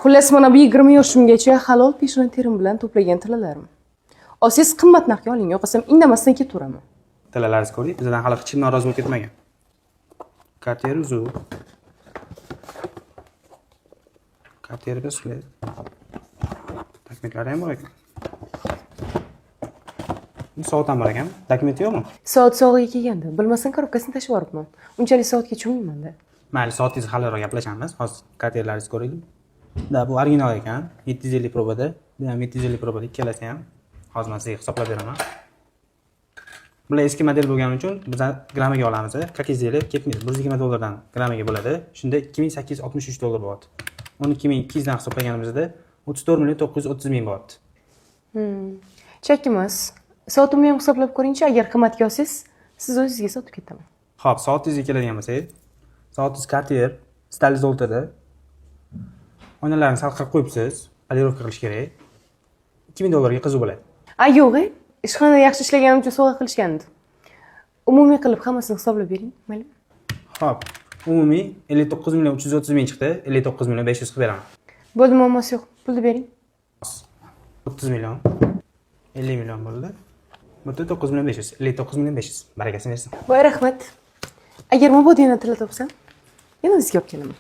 Xullas, mana bu 20 yoshimgacha halol peshona terim bilan to'plagan tillalarim. Olsangiz, qimmat narxga oling, yo'qolsam indamasdan ketaveraman. Tillalaringizni ko'ring, bizdan hali hech kim norozi bo'lib ketmagan. Cartier uzuk. Cartier браслет. Dokumentlari ham bor ekan. Soat ham bor ekan. Dokumenti yo'qmi? Soat sovg'aga kelgandi. Bilmasdan korobkasini tashlab yuboribman. Unchalik soatga cho'miyman-da. Mayli, soatingizni haliroq gaplashamiz. Hozir Cartierlaringizni ko'raylik. Да, bu original ekan. 750 probada. Bu ham 750 probada, ikkalasi ham. Hozir men sizga hisoblab beraman. Bular eski model bo'lgani uchun biz grammiga olamiz. Как изделие ketmaydi. 120 dollardan grammiga bo'ladi. Shunda 2863 dollar bo'ladi. 12 200 dan hisoblaganimizda 34 million 930 ming bo'ladi. Chak emas. Soatimni ham hisoblab ko'ringchi, agar qimmatga olsangiz, siz o'zingizga sotib ketaman. Xo'p, soatingizga keladigan bo'lsak, soatingiz Cartier, сталь золото da. Oynalarini sal qilib qo'yibsiz, полировка qilish kerak. 2000 dollarga qiziq bo'ladi. A, yo'q, e. Ishxonada yaxshi ishlaganim uchun sovg'a qilishgandi. Umumiy qilib hammasini hisoblab bering, mayli. Xo'p, umumiy 59 million 330 ming chiqdi, 59 million 500 qilib beraman. Bo'ldi, muammosi yo'q. Pulni bering. 30 million, 50 million bo'ldi. Bu yerda 9 million 500, 59 million 500. Barakasini bersin. Voy, rahmat. Agar mabodo yana tilla topsam, yana sizga olib kelaman.